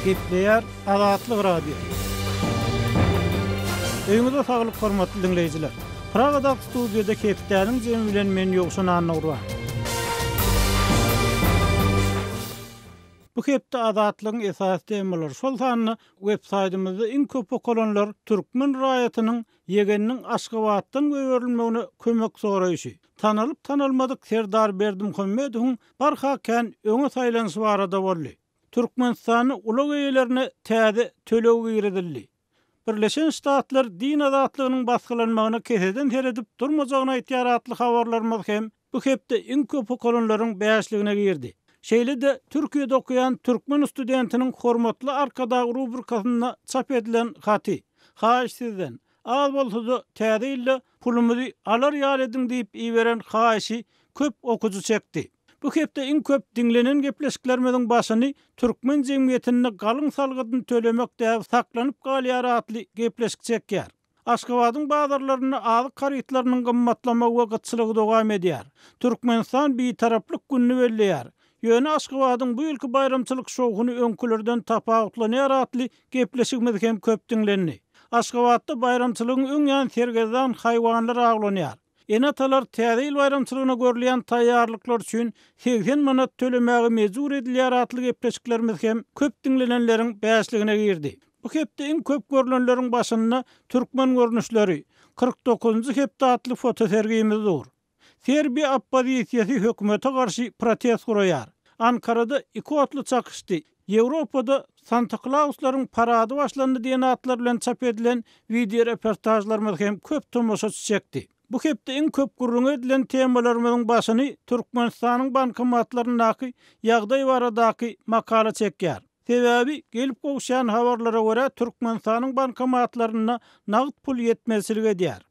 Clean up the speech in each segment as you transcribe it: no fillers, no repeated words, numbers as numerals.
Gepleýär Azatlyk Radiosy. Öýüňize saglyk hormatly diňleýjiler. Pragadaky studiýada hepdäniň jemi bilen men Ýowşan Annagurban. Bu hepde Azatlygyň esasy temalary, şol sanda web saýtymyzda iň köp okalanlar türkmen raýatynyň ýegeniniň Aşgabatdan goýberilmegine kömek soraýşy, tanalyp-tanalmadyk Serdar Berdimuhamedowyň barha kän öňe saýlanyşy barada boldy. Türkmenistanda ulag eýelerine täze töleg girizildi. Birleşen Ştatlar din azatlygynyň basgylanmagyna keseden seredip durmajagyny aýtýar atly habarlarymyz hem bu hepde iň köp okalanlaryň bäşligine girdi. Şeýle-de Türkiýede okaýan türkmen studentiniň Hormatly Arkadag rubrikasynda çap edilen haty, Haýyş sizden, az bolsa-da täze ýylda pulumyzy alar ýaly ediň diýip iberen haýyşy köp okyjy çekdi. Bu hepde iň köp diňlenen gepleşiklerimiziň başyny Türkmen jemgyýetinde galyň salgydyny tölemek däbi saklanyp galýar atly gepleşik çekýär. Aşgabadyň bazarlarynda azyk harytlarynyň gymmatlamagy we gytçylygy dowam edýär. Türkmenistan Bitaraplyk gününi belleýär. Ýöne Aşgabadyň bu ýylky baýramçylyk şowhuny öňkülerden tapawutlanýar atly gepleşigimiz hem köp diňlendi. Aşgabatda baýramçylygyň öň ýany sergezdan haýwanlar awlanýar. Ene-atalar Täze ýyl baýramçylygyna görülýän taýýarlyklar üçin 80 manat tölemäge mejbur edilýär atly gepleşiklerimiz hem köp diňlenenleriň bäşligine girdi. Bu hepde iň köp görlenleriň başynda Türkmen görnüşleri, 49-njy hepde atly fotosergimiz dur. Serbiýa oppozisiýasy hökümete garşy protest guraýar. Ankarada iki otly çakyşdy. Ýewropada Santa Klauslaryň parady başlandy diýen atlar bilen çap edilen wideoreportažlarymyz hem köp tomaşaçy çekdi. Bu hepde iň köp gürrüňi edilen temalarymyzyň başyny Türkmenistanyň bankomatlaryndaky ýagdaý baradaky makala çekýär. Sebäbi, gelip gowuşýan habarlara görä, Türkmenistanyň bankomatlarynda nagt pul ýetmezçilik edýär.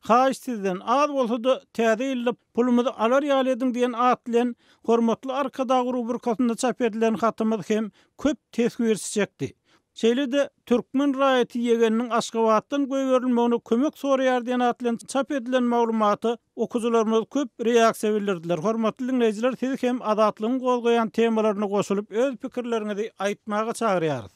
Haýyş sizden, az bolsa-da täze ýylda pulumyzy alar ýaly ediň diýen at bilen Hormatly Arkadag rubrikasynda çap edilen hatymyz hem köp teswirçi çekdi. Şeýle-de Türkmen raýaty ýegeniniň Aşgabatdan goýberilmegine kömek soraýar diýen at bilen çap edilen maglumata okyjylarymyz köp reaksiýa bildirdiler. Hormatly diňleýjiler sizi hem Azatlygyň gozgaýan temalaryna goşulyp öz pikirleriňizi aýtmaga çagyrýarys.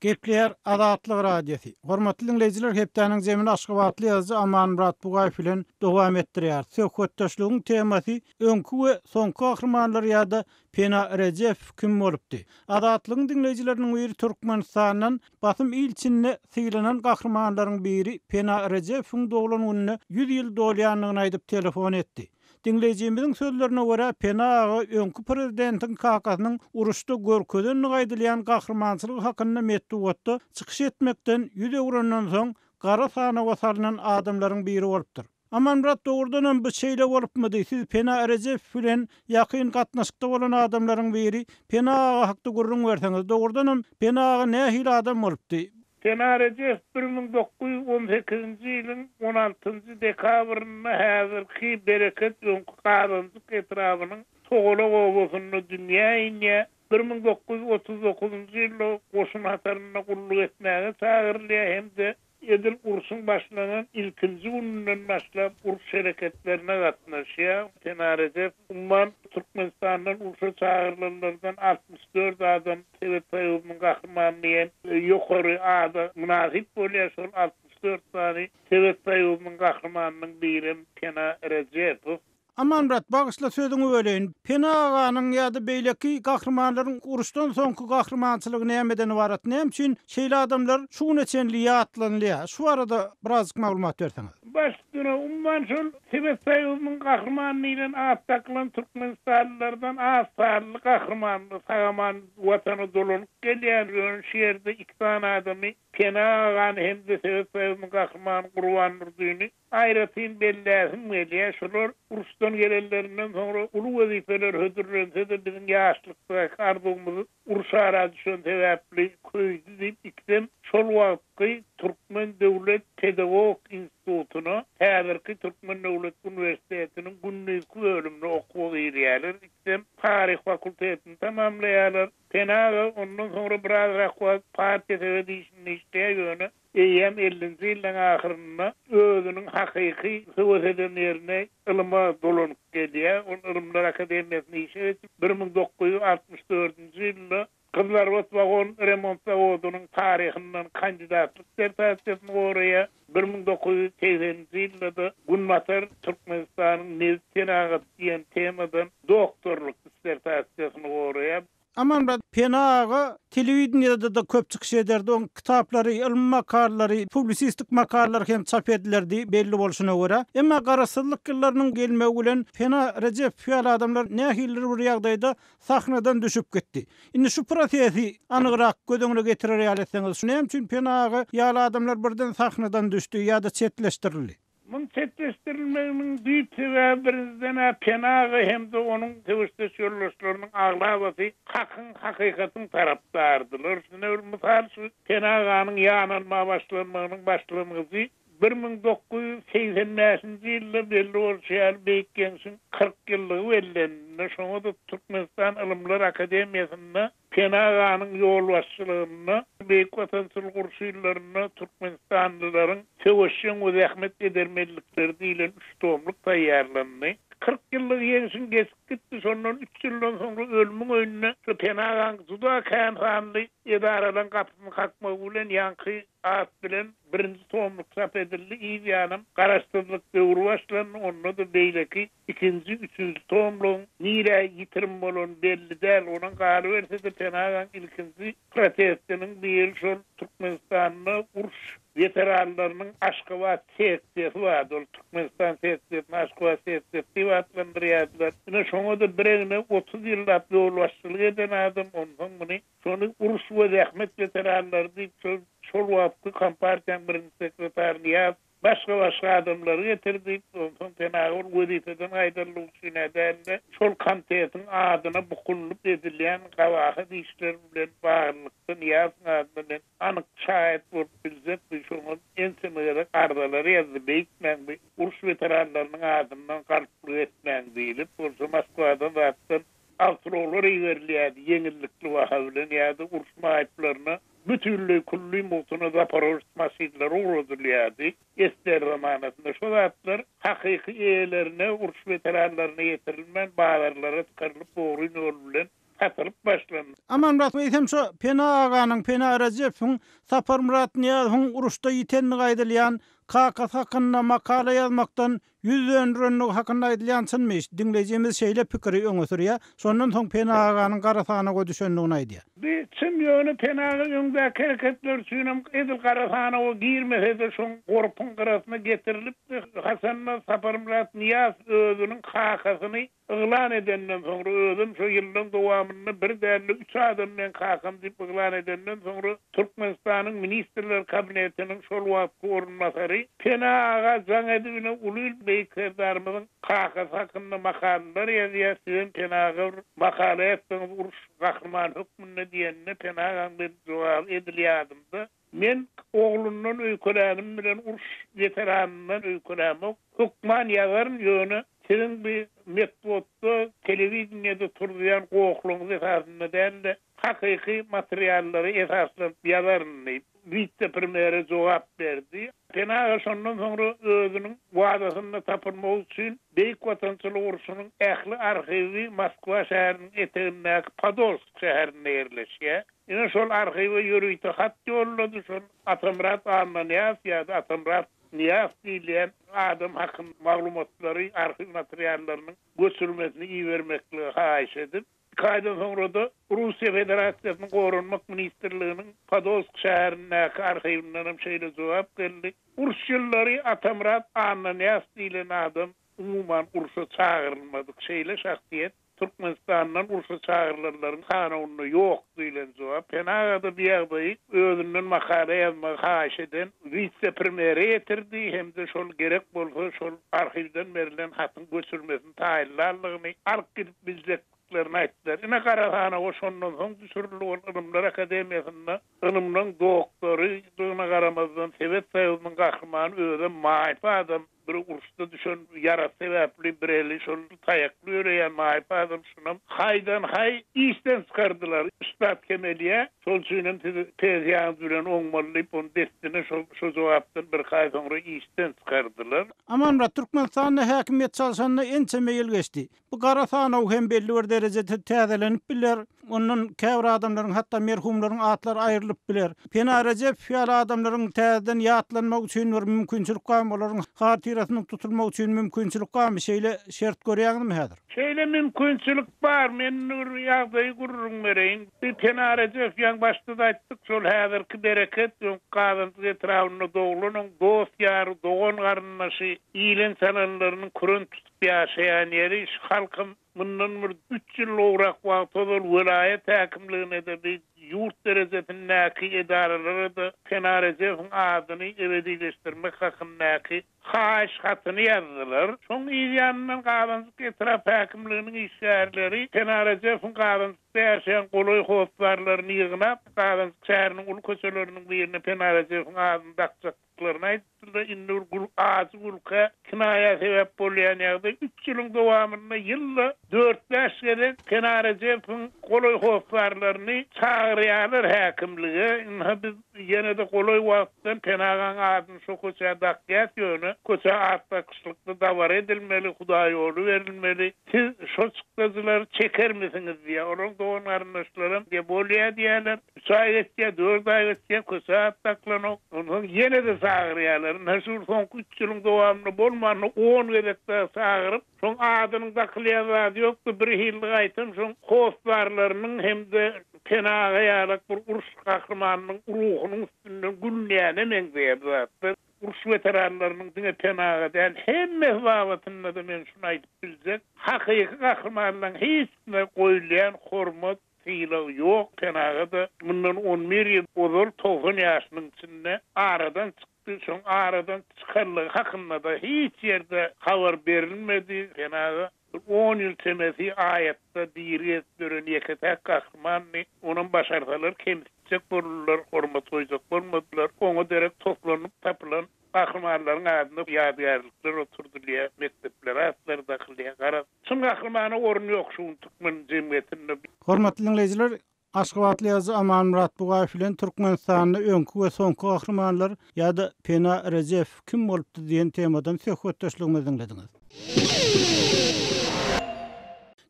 Gepleýär Azatlyk Radiosy. Hormatly diňleýjiler hepdäniň zemini aşgabatly ýazyjy Amanmyrat Bugaýew bilen dowam etdirýäris. Söhbetdeşligiň temasy öňki we soňky gahrymanlar ýa-da Pena Rejepow kim bolupdy? Azatlygyň diňleýjileriniň biri Türkmenistandan basym il içinde sylanan gahrymanlaryň biri Pena Rejepowyň doglan gününe 100 ýyl dolýandygyny aýdyp telefon etdi. Diňleýjimiziň sözlerine görä, Pena aga öňki prezidentiň kakasynyň uruşda görkezendigi aýdylýan gahrymançylygy hakynda metbugatda çykyş etmekden ýüz öwrenden soň gara sanawa salnan adamlaryň biri bolupdyr. Amanmyrat dogrudanam bu şeýle bolupmydy, siz Pena Rejepow bilen ýakyn gatnaşykda bolan adamlaryň biri, Pena aga hakda gürrüň berseňiz, dogrudanam Pena aga nähili adam bolupdy? Pena Rejepow 1918-nji ýylyň on altynjy dekabrynda häzirki Bereket öňki Gazanjyk etrabynyň Togalak obasynda dünýä inýär. 1939-njy ýylda goşun hatarynda gulluk etmäge çagyrylýar hem-de Edil urşuň başlanan ilkinji gününden başlap uruş hereketlerine gatnaşýar. Pena Rejepow umuman Türkmenistandan urşa çagyrylanlardan 64 adam Sowet Soýuzynyň Gahrymany diýen ýokary ada mynasyp bolýar. Şol 64 sany Sowet Soýuzynyň Gahrymanynyň birem Pena Rejepow. Amanmyrat, bagyşla sözüňi böleýin. Pena aganyň ýa-da beýleki gahrymanlaryň uruşdan soňky gahrymançylygy nämeden ybarat? Näme üçin şeýle adamlar şu güne çenli ýatlanylýar? Şu barada birazjyk maglumat berseňiz. Baş üstüne, umuman şol Sowet Soýuzynyň Gahrymany diýlen at dakylan türkmenistanlylardan az sanly gahrymanlar sag-aman Watana dolanyp gelýär. Ýöne şu ýerde iki sany adamy, Pena agany hem-de Sowet Soýuzynyň Gahrymany Gurban Durdyny Aýratyn belläsim gelýär, şolar uruşdan gelenlerinden soňra uly wezipeler hödürlense-de biziň ýaşlykdaky arzuwymyz uruş ara düşen sebäpli köýdi diýip ikisem şol wagtky Türkmen döwlet pedagogik institutyna, häzirki Türkmen döwlet uniwersitetiniň gündizki bölümine okuwa girýärler, ikisem taryh fakultetini tamamlaýarlar. Pena aga ondan soňra birazrak wagt partiýa-sowet işinde işleýär, ýöne. Eýýäm ellinji ýyllaryň ahyrynda özüniň hakyky höwes eden ýerine, ylyma dolanyp gelýär. Ol Ylymlar akademiýasynda işe geçip, 1964-nji ýylda Gyzylarbat wagon remont zawodynyň taryhyndan kandidatlyk dissertasiýasyny goraýar. 1980-nji ýylda-da Günbatar Türkmenistanyň nebit senagaty diýen temadan doktorlyk dissertasiýasyny goraýar. Amanmyrat Pena aga telewideniýede-de köp çykyş ederdi, oň kitaplary, ylmy makalalary, publisistik makalalary hem çap edilerdi, belli bolşuna görä. Emma garaşsyzlyk ýyllarynyň gelmegi bilen Pena Rejepow ýaly adamlar nähilidir bir ýagdaýda sahnadan düşüp gitdi. Indi şu prosesi anygrak göz öňüne getirer ýaly etseňiz, şu näme üçin Pena aga ýaly adamlar birden sahnadan düşdi ýa-da çetleşdirildi? Muň çetleşdirilmeginiň düýp sebäbi birinjiden-ä Pena aga hem-de onuň söweşdeş ýoldaşlarynyň aglabasy hakyň, hakykatyň tarapdarydylar. Ine bir mysal şu Pena aganyň ýanalma başlanmagynyň başlangyjy 1985-nji ýylda belli bolşy ýaly Beýik Ýeňşiň 40 ýyllygy bellenildi. Şoňa-da Türkmenistan Ylymlar akademiýasynda Pena aganyň ýolbaşçylygynda Beýik Watançylyk urşy ýyllarynda türkmenistanlylaryň söweşjeň we zähmet edermenlikleri diýlen üç tomluk taýýarlandy. 40 ýyllyk Ýeňşiň geçip gitdi, şondan üç ýyldan soňra ölümiň öýünde şu Pena agaň juda kän sanly edaralaryň gapysyny kakmagy bilen ýaňky at bilen birinji tomluk çap edildi, yz ýanam Garaşsyzlyk döwri başlandy, onda-da beýleki ikinji, üçünji tomlugyň nirä ýitirim bolany belli däl, onuň galyberse-de Pena agaň ilkinji protestiniň biri şol Türkmenistanda uruş weteranlarynyň Aşgabat seksiýasy bardy, ol Türkmenistan seksiýasyny Aşgabat seksiýasy diýip atlandyrýardylar. Ine şoňa-da biregne 30 ýyllap ýolbaşçylyk eden adam, onsoň muny Şony uruş we zähmet weteranlary diýip şol şol wagtky kompartiýanyň birinji sekretary Nyýazow başga-başga adamlary getirdi. Onsoň Penaga ol wezipeden gaýdanlygy üçin-ä däl-de, şol komitetiň adyna bukulyp edilýän gabahat işler bilen baglylykda Nyýazowyň adyna men anyk şaýat bolup biljek bi şoňa ençeme gezek arzalar ýazdy, beýtmäň bi uruş weteranlarynyň adyndan galplyk etmäň diýlip, bolsa Moskwadan zatdan Awtoulaglar iberilýärdi ýeňillikli baha bilen ýa-da uruş maýyplaryna bütinleý külli mugtuna Zaporojets maşynlary ugradylýardy. Ssr zamanasynda şo zatlar hakyky eýelerine, uruş weteranlaryna ýetirilmän, bazarlara çykarylyp, ogryn ýol bilen satylyp başlandy. Amanmyrat, eýsem şo Pena aganyň, Pena Rejepowyň Saparmyrat Nyýazowyň uruşda ýitendigi aýdylýan kakasy hakynda makala ýazmakdan Ýüz döndürendigi hakynda aýdylýan çynmy? Diňleýjimiz şeýle pikiri öňe sürýär. Şondan soň Pena aganyň gara sanawa düşendigini aýdýar. Bi çyn ýöne Pena aga öňdäki hereketleri üçinem edil gara sanawa girmesede şoň gorpuň gyrasyna getirilipdi. Haçanda Saparmyrat Nyýazow özüniň kakasyny Yglan edenden soňra, özem şo ýyllaň dowamynda bir däl-de üç adam meň kakam diýip yglan edenden soňra, Türkmenistanyň Ministrler Kabinetiniň şol wagtky orunbasary Pena aga jaň edip ine uly il Beýik Serdarymyzyň kakasy hakynda makalalar ýazýar, sizem Pena aga bir makala ýazsaňyz uruş gahrymany hökmünde diýende Pena agaň beren jogaby edil ýadymda, Men oglundan öýkelänim bilen uruş weteranyndan öýkelämok. Hökman ýazaryn, ýöne siziň bi metbugatda, telewideniýede turzýan gohlaryňyz esasynda däl-de, hakyky materiallara esaslanyp ýazaryn diýip, wise-premýere jogap berdi. Pena aga şondan soňra özüniň wadasynda tapylmagy üçin Beýik Watançylyk urşunyň ähli arhiwi Moskwa şäheriniň etegindäki Podolsk şäherinde ýerleşýär. Ine şol arhiwe ýörite hat ýollady, şol Atamyrat Annanyýazow ýa-da Atamyrat Nyýazow diýilýän adam hakynda maglumatlary arhiw materiallarynyň göçürmesini ibermekligi haýyş edip, iki aýdan soňra-da Russiýa Federasiýasynyň Goranmak ministrliginiň Podolsk şäherindäki arhiwinden hem şeýle jogap geldi, Uruş ýyllary Atamyrat Annanyýazow diýlen adam umuman urşa çagyrylmadyk şeýle şahsyýet Türkmenistandan urşa çagyrylanlaryň sanawynda ýok diýlen jogap. Pena aga-da bu ýagdaýy özünden makala ýazmagy haýyş eden wise-premýere ýetirdi hem-de şol gerek bolsa şol arhiwden berlen hatyň göçürmesini taýynlandygyny, alyp gidip biljekdiklerini aýtdylar. Ine gara sanawa şondan soň düşürildi. Ol Ylymlar akademiýasynda ylymlaryň doktorydygyna garamazdan Sowet Soýuzynyň gahrymany özem maýyp adam. Bir uruşda düşen ýarasy sebäpli bir eli şol taýakly ýöreýän maýyp adam şunam haýdan-haý işden çykardylar. Ştat kemelýär. Şol üçinem siz pensiýaňyz bilen oňmaly diýip, ony dessine şol şo jogapdan birki aý soňra işden çykardylar. Amanmyrat, Türkmenistanda häkimiýet çalşanyna ençeme ýyl geçdi. Bu gara sanaw hem belli bir derejede täzelenip biler. Ondan käbir adamlaryň, hatda merhumlaryň atlary aýrylyp biler. Pena Rejepow ýaly adamlaryň täzeden ýatlanmagy üçin bir mümkinçilik barmy, olaryň hatyrasynyň tutulmagy üçin mümkinçilik barmy? Şeýle şert görýäňizmi häzir? Şeýle mümkinçilik bar. Men bir ýagdaýy gürrüň bereýin. Bi Pena Rejepow ýaňy başda-da aýtdyk, şol häzirki Bereket, öňki Gazanjyk etrabynda doglan, oň dost-ýary, dogan-garyndaşy, ilen-çalanlarynyň küren tutup, Ýaşaýan ýeri şu halkym mundan bir üç ýyl gowrak wagt ozal welaýat häkimligine-de bir ýurt derejesindäki edaralara-da Pena Rejepowyň adyny ebedileşdirmek hakyndaky haýyş hatyny ýazdylar. Şoň yz ýanyndan Gazanjyk etrap häkimliginiň işgärleri Pena Rejepowyň Gazanjykda ýaşaýan golaý hossarlaryny ýygnap, Gazanjyk şäheriniň uly köçeleriniň birine Pena Rejepowyň adyny dakjak Laryny aýdypdyr-da, indi bir gül ajy gülkä kinaýa sebäp bolýan ýagdaý, üç ýylyň dowamynda ýylda dört-bäş gezek Pena Rejepowyň golaý hossarlaryny çagyrýarlar häkimlige, ynha biz ýene-de golaý wagtdan Pena agaň adyny şo köçä dakýas, ýöne köçä at dakyşlykda dabara edilmeli, hudaýýoly berilmeli, siz şo çykdajylary çekermisiňiz diýýär. Olaryň dogan-garyndaşlaram diýýär, bolýar diýýärler. Üç aý geçýär, dört aý geçýär, köçe at daklanok. Onsoň ýene-de çagyrýarlar. Ynha, şu bir soňky üç ýylyň dowamynda bolmanda on gezek dagy çagyryp, şoň adynyň dakylýan zady ýokdy. Birhili gaýtam şoň hossarlarynyň hem-de Pena aga ýalak bir uruş gahrymanynyň ruhunyň üstünden gülünýäne meňzeýär bu zatlar. Uruş weteranlarynyň diňe Pena aga däl, hemmesi babatynda-da men şuny aýdyp biljek, hakyky gahrymanlaryň hiçisine goýulýan hormat, Sylag ýok, Penaga-da mundan on bir ýyl ozal 90 ýaşynyň içinde aradan çykdy. Şoň aradan çykanlygy hakynda-da hiç ýerde habar berilmedi. Penaga bir on ýyl çemesi aýatda diri gezip ýören ýeke-täk gahrymandy. Onam başarsalar kemsitjek boldular, hormat goýjak bolmadylar. Oňa derek toplanyp tapylan gahrymanlaryň adyna ýadygärlikler oturdylýar, mekdeplere atlary dakylýar. Garaz, Çyn gahrymana orun ýok şu gün türkmen jemgyýetinde. Hormatly diňleýjiler, Aşgabatly ýazyjy Amanmyrat Bugaýew bilen Türkmenistanda öňki we soňky gahrymanlar ýa-da Pena Rejepow kim bolupdy diýen temadan söhbetdeşligimizi diňlediňiz.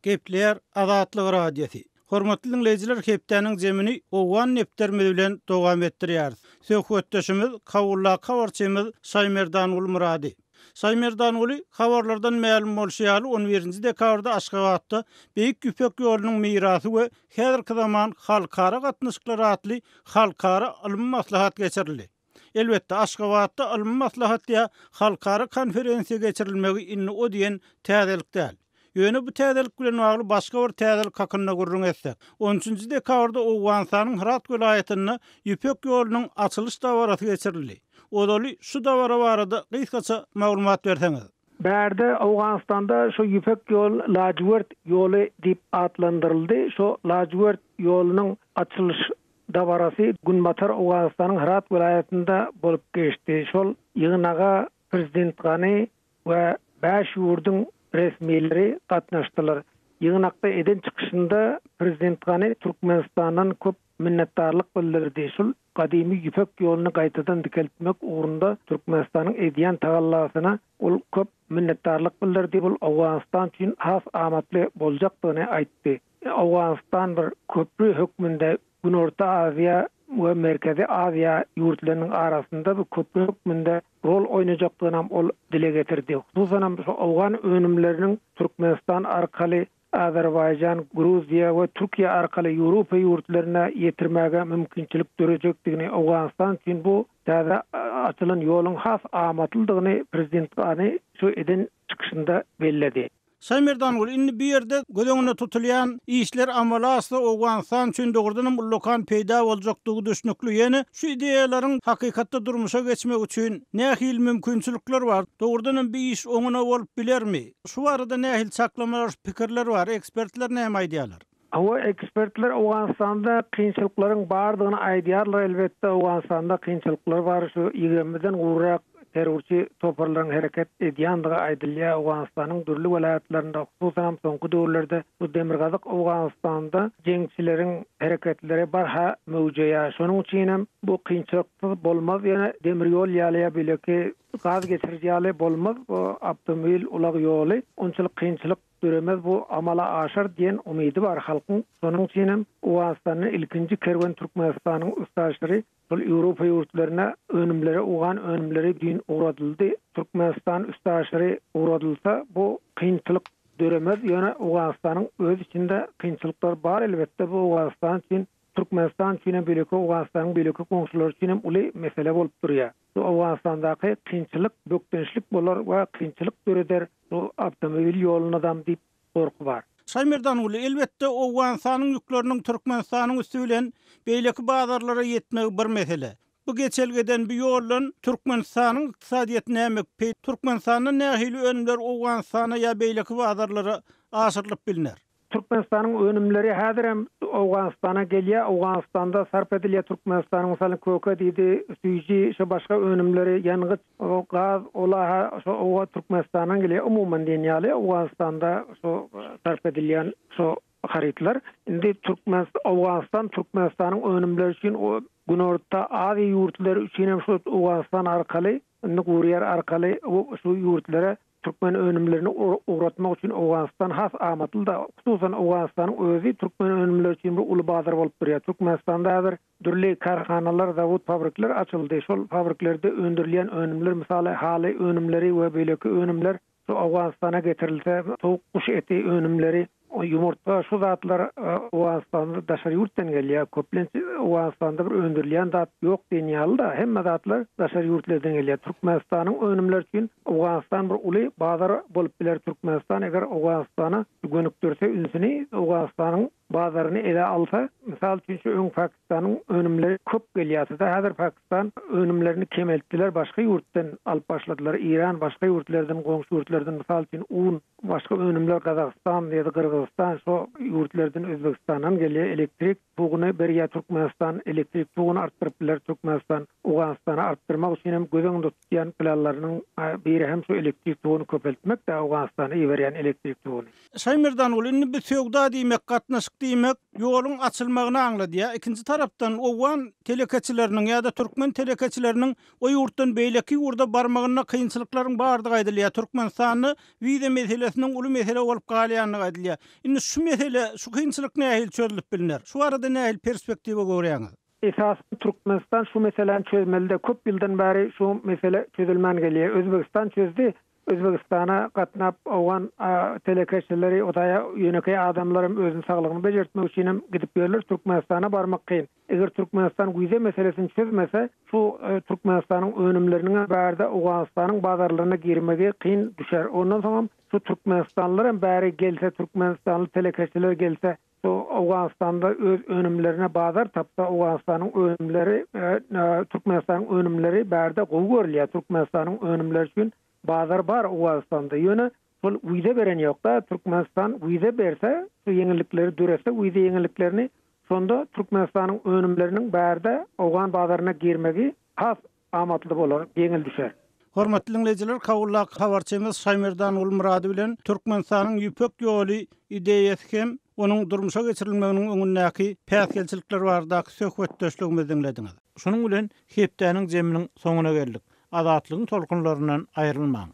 Gepleýär Azatlyk Radiosy. Hormatly diňleýjiler hepdäniň jemini Owgan depderimiz bilen dowam etdirýäris. Söhbetdeşimiz Kabuldaky habarçymyz Şaýmerdanguly Myrady. Şaýmerdanguly, habarlardan mälim bolşy ýaly on birinji dekabrda Aşgabatda Beýik Ýüpek ýolunyň mirasy we häzirki zaman halkara gatnaşyklary atly halkara ylmy maslahat geçirildi. Elbetde, Aşgabatda ylmy maslahat ýa halkara konferensiýa geçirilmegi indi o diýen täzelik däl. Ýöne bu täzelik bilen bagly başga bir täzelik hakynda gürrüň etsek. On üçünji dekabrda Owganystanyň Hyrat welaýatynda Ýüpek ýolunyň açylyş dabarasy geçirildi. Ozaly şu dabara barada gysgaça maglumat berseňiz. Bärde Owganystanda şu Ýüpek ýol Lajiwert ýoly diýip atlandyryldy. Şu Lajiwert ýolunyň açylyş dabarasy günbatar Owganystanyň Hyrat welaýatynda bolup geçdi. Şol ýygnaga prezident Gani we bäş ýurduň resmileri gatnaşdylar. Ýygnakda eden çykyşynda prezident Gani Türkmenistandan köp minnetdarlyk bildirdi. Şul gadymy Ýüpek ýoluny gaýtadan dikeltmek ugrunda Türkmenistanyň edýän tagallasyna ol köp minnetdarlyk bildirdi, bul Owganystan üçin has amatly boljakdygyny aýtdy. Owganystan bir köpri hökmünde Günorta Aziýa we Merkezi Aziýa ýurtlarynyň arasynda bir köpri hökmünde rol oýnajakdygynam ol dile getirdi. Hususanam şu owgan önümleriniň Türkmenistan arkaly Azerbaýjan, Gruziýa we Türkiýe arkaly Ýewropa ýurtlaryna ýetirmäge mümkinçilik dörejekdigini, Owganystan üçin bu täze açylan ýoluň has amatlydygyny prezident Gani şu eden çykyşynda belledi. Şaýmerdanguly, indi bu ýerde göz öňünde tutulýan işler amala aşsa Owganystan üçin dogrudanam ullakan peýda boljakdygy düşnükli. Ýöne şu ideýalaryň hakykatda durmuşa geçmegi üçin nähili mümkinçilikler bar? Dogrudanam bu iş oňuna bolup bilermi? Şu barada nähili çaklamalar, pikirler bar? Ekspertler näme aýdýarlar? Hawa, ekspertler Owganystanda kynçylyklaryň bardygyny aýdýarlar. Elbetde, Owganystanda kynçylyklar bar. Şu ýigrimiden gowrak. terrorçy toparlaryň hereket edýändigi aýdylýar. Owganystanyň dürli welaýatlarynda, hususanam soňky döwürlerde bu demirgazyk Owganystanda jeňçileriň hereketleri barha möwjeýär. Şonuň üçinem bu kynçylyksyz bolmaz, ýöne demir ýol ýaly ýa beýleki gaz geçiriji ýaly bolmaz bu awtomobil ulag ýoly. Onçalyk kynçylyk döremez bu amala aşar diýen umydy bar halkyň. Şonuň üçinem Owganystanda ilkinji kerwen Türkmenistanyň üstaşyry Şol Ýewropa ýurtlaryna önümleri owgan önümleri düýn ugradyldy. Türkmenistan üstaşyry ugradylsa bu kynçylyk döremez. Ýöne Owganystanyň öz içinde kynçylyklar bar elbetde bu Owganystan üçin Türkmenistan üçin hem beýleki Owganystanyň beýleki goňşulary üçin hem uly mesele bolup durýar. Bu Owganystandaky kynçylyk bökdençlik bolar we kynçylyk döreder bu awtomobil ýolunadam diýip gorky bar. Şaýmerdanguly, elbetde, Owganystanyň ýükleriniň Türkmenistanyň üsti bilen beýleki bazarlara ýetmegi bir mesele. Bu geçelgeden, bu ýoldan Türkmenistanyň ykdysadyýeti näme peý, Türkmenistandan nähili önümler Owganystana ýa beýleki bazarlara aşyrylyp bilner? Türkmenistanyň önümleri häzirem Owganystana gelýär, Owganystanda sarp edilýär. Türkmenistanyň, mysal, köke diýdi, süýji, şo başga önümleri, ýangyç, gaz, ola-ha şo oba Türkmenistandan gelýär. Umuman diýen ýaly Owganystanda şo sarp edilýän şo harytlar. Indi Türkmen Owganystan Türkmenistanyň önümleri üçin Günorta Aziýa ýurtlary üçin hem şo Owganystan arkaly indi gury ýer arkaly şu ýurtlara Türkmen önümlerini ugratmak üçin Owganystan has amatly-da. Hususan Owganystanyň özi türkmen önümleri üçin bir uly bazar bolup durýar. Türkmenistanda häzir Dürli kärhanalar, zawod, fabrikler açyldy. Şol fabriklerde öndürilýän önümler, mysaly, haly önümleri we beýleki önümler şu Owganystana getirilse, towuk, guş eti önümleri, ýumurtga, şu zatlar Owganystanda daşary ýurtdan gelýär. Köplenç Owganystanda bir öndürilýän zat ýok diýen ýaly-da, hemme zatlar daşary ýurtlardan gelýär. Türkmenistanyň önümleri üçin Owganystan bir uly bazar bolup biler. Türkmenistan eger Owganystana gönükdirse ünsüni, Owganystanyň bazaryny ele alsa, mysal üçin şu öň Pakistanyň önümleri köp gelýärdi-de, häzir Pakistan önümlerini kemeltdiler, başga ýurtdan alyp başladylar, Eýran başga ýurtlardan, goňşy ýurtlardan, mysal üçin un, başga önümler Gazagystan ýa-da Gyrgyzystan şo ýurtlardan, Özbegistandan gelýär, elektrik toguny berýär Türkmenistan, elektrik toguny artdyryp biler Türkmenistan, Owganystana artdyrmak üçin hem göz öňünde tutýan planlarynyň biri hem şu elektrik toguny köpeltmek-de, Owganystana iberýän elektrik toguny. Şaýmerdanguly, indi bu söwda diýmek, gatnaşyk diýmek, ýoluň açylmagyny aňladýar. Ikinji tarapdan, owgan telekeçileriniň ýa-da türkmen telekeçileriniň o ýurtdan beýleki ýurda barmagynda kynçylyklaryň bardygy aýdylýar. Türkmenistanda wiza meselesiniň uly mesele bolup galýandygy aýdylýar. Indi şu mesele, şu kynçylyk nähili çözülip bilner? Şu barada nähili perspektiwa görýäňiz? Esasan Türkmenistan şu meseläni çözmelide. Köp ýyldan bäri şu mesele çözülmän gelýär. Özbegistan çözdi. Özbegistana gatnap owgan telekeçileri o taýa ýönekeý adamlaram özüni saglygyny bejertmek üçinem gidip ýörler. Türkmenistana barmak kyn. Eger Türkmenistan wiza meselesini çözmese, şu Türkmenistanyň önümleriniňem bärde Owganystanyň bazarlaryna girmegi kyn düşer. Ondan soňam şu türkmenistanlylaram bäri gelse, türkmenistanly telekeçiler gelse, Şu Owganystanda öz önümlerine bazar tapsa, Owganystanyň önümleri, Türkmenistanyň önümleri bärde gowy görülýär. Türkmenistanyň önümleri üçin bazar bar Owganystanda. Ýöne şol wiza beren ýok-da. Türkmenistan wiza berse, şu ýeňillikleri döretse, wiza ýeňilliklerini, şonda Türkmenistanyň önümleriniň bärde owgan bazaryna girmegi has amatly bolar, ýeňil düşer. Hormatly diňleýjiler, Kabuldaky habarçymyz Şaýmerdan Gulmyrady bilen Türkmenistanyň Ýüpek ýoly ideýasy hem onuň durmuşa geçirilmeginiň öňündäki päsgelçilikler baradaky söhbetdeşligimizi diňlediňiz. Şunuň bilen hepdäniň jeminiň soňuna geldik. Azatlygyň tolkunlaryndan aýrylmaň!